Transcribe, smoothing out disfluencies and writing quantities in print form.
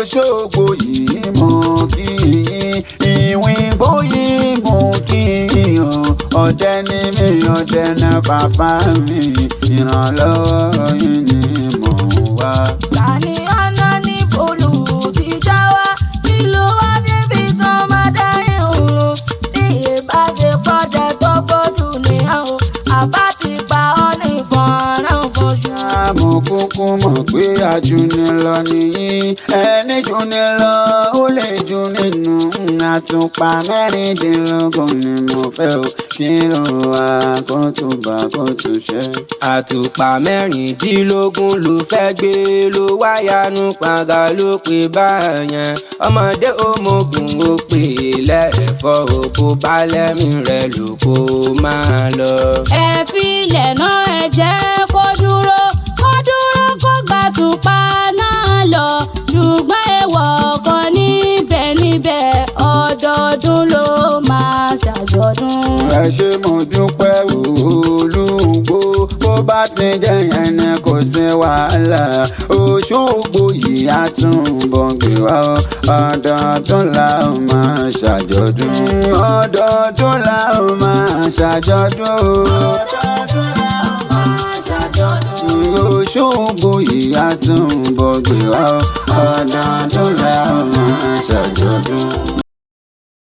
Òṣogbo yìí mú kí yín, ìwìn gbóyè mú kí yín o. Ọdẹ ní mi, ọdẹ ní bàbá mi, ìrànlọ́wọ́ yín ni mò ń wá. Tani ọ̀nà ní bólú ti já wá kí ló wá débi tán máa dáhìn òun tí ìbáṣepọ̀ jẹ́ tó gbójú ní àwọn àbá ti pa ọ́ ní fọ́nrán fọ́ṣù. Mo kúkú mọ̀ pé ajúnilọ nìyí, ẹni júnilọ ó lè jù nínú. Àtùpà 16 ni mo fẹ́ o, kí ló wá kó tó bá kó tó ṣe. Àtùpà 16 ló fẹ́ gbé ló wáyanu pàgà ló pè báyẹn. Ọmọdé òmògùn ó pè lẹ́ẹ̀fọ́ òbó balẹ̀mí rẹ̀ ló kó máa lọ. Ẹ filẹ̀ náà, ẹ jẹ́ kó dúró, kó dúró, kó gbàtúpa náà lọ, ṣùgbọ́n èèwọ̀ kan níbẹ̀ níbẹ̀, ọdọọdún ló máa ṣàjọ̀dún. Ẹ ṣé, mo dúpẹ́ olùgbò. Bó bá ti jẹ́ yẹn ni kò sí wàhálà. Òṣogbo yìí á tún bọ̀ gbé wá o. Ọdọọdún la ó máa ṣàjọ̀dún. Ọdọọdún la ó máa ṣàjọ̀dún. Ọdọọdún la ó máa ṣàjọ̀dún. Òṣogbo yìí á tún bọ̀ gbé wá o. Ọdọọdún la ó máa ṣàjọ̀dún.